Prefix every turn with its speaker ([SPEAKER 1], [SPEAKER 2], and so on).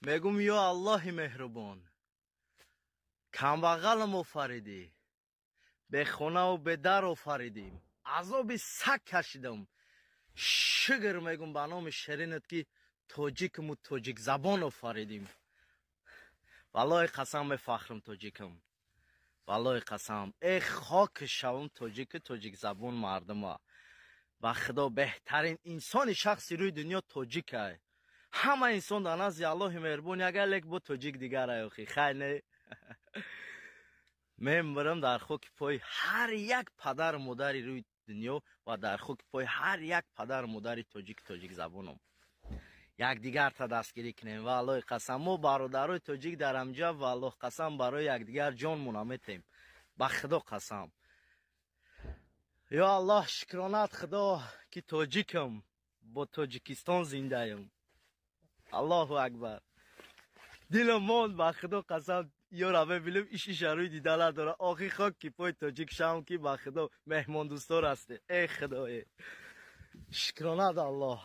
[SPEAKER 1] Мегум: ё Аллоҳи меҳрубон, камбағалам офаридӣ, бехонаву бедар офаридӣ, азоби саг кашидам. Шукр мегум ба номи ширинат, ки тоҷикму тоҷикзабон офаридим. Валлоҳи қасам, мефахрам, тоҷикам. Валлоҳи қасам, э хок шавам тоҷику тоҷикзабон мардума. Ба Худо, беҳтарин инсони шахси рӯи дунё тоҷикай. Ҳама инсон дар назди Аллоҳи меҳрубон ягар, лек бо тоҷик дигар охи. Хай, не, мембарам дар хоки пои ҳар як падару модари рӯи дунё ва дар хоки пои ҳар як падару модари тоҷик, тоҷикзабоном. Якдигарта дастгирӣ кунем. Ва Аллоҳи қасам, мо бародарои тоҷик дар ҳамҷа, ва Аллоҳ қасам, барои якдигар ҷонмона метем. Ба Худо қасам, ё Аллоҳ, шукронат, Худо, ки тоҷикам, бо Тоҷикистон зиндаем. Аллоҳу акбар! Дилам монд, ба Худо қасам, ёра бибинем, иш ишаруи дида надора. Охи, хок ки пои тоҷик шавам, ки ба Худо меҳмондӯстор ҳасте. Э Худое, шукронат, Аллоҳ.